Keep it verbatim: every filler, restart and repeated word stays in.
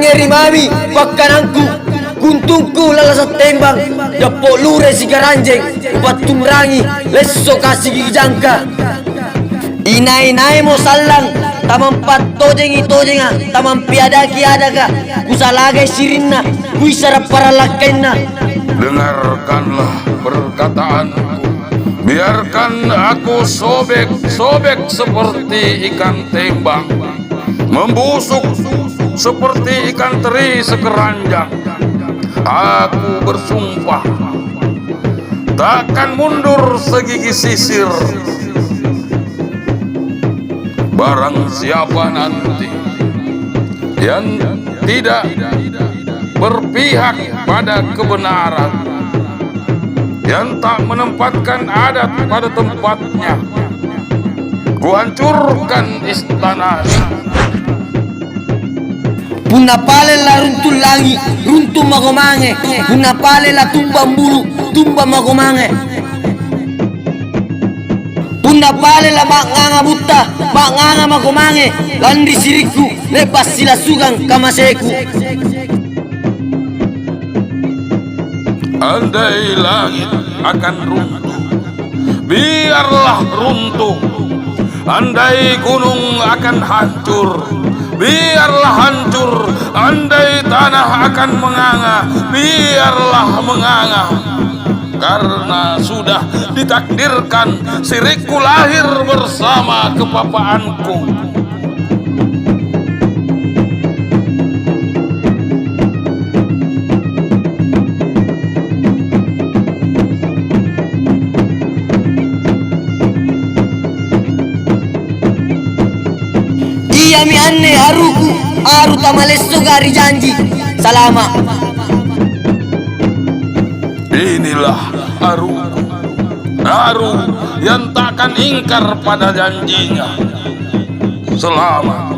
Ri mami pakkanangku, kuntungku lalasa' tembang, dappo' lure sikaranjeng, kupattunrangi lessoka sigigi jangka. Inai-naimo sallang, tamampa' tojengi tojenga, tamampiadaki adaka, kusalagai sirinna, kuissara' parallakkainna. Dengarkanlah perkataanku. Biarkan aku sobek-sobek seperti ikan tembang, membusuk seperti ikan teri sekeranjang. Aku bersumpah, takkan mundur segigi sisir. Barang siapa nanti yang tidak berpihak pada kebenaran, yang tak menempatkan adat pada tempatnya, kuhancurkan istananya. Punna pale laruntu' langi', runtu' mako mange. Punna pale latumbang bulu', tumbang mako mange. Punna pale lama'nganga butta, ma'nganga mako mange, lanri sirikku, le'ba' silassukang kamaseku. Andai langit akan runtuh, biarlah runtuh. Andai gunung akan hancur, biarlah hancur. Andai tanah akan menganga, biarlah menganga. Karena sudah ditakdirkan sirikku lahir bersama kepapaanku. Iami anne aruku, aru tamalessoka ri janji. Salama'. Inilah aruku, aru yang takkan ingkar pada janjinya. Selamat.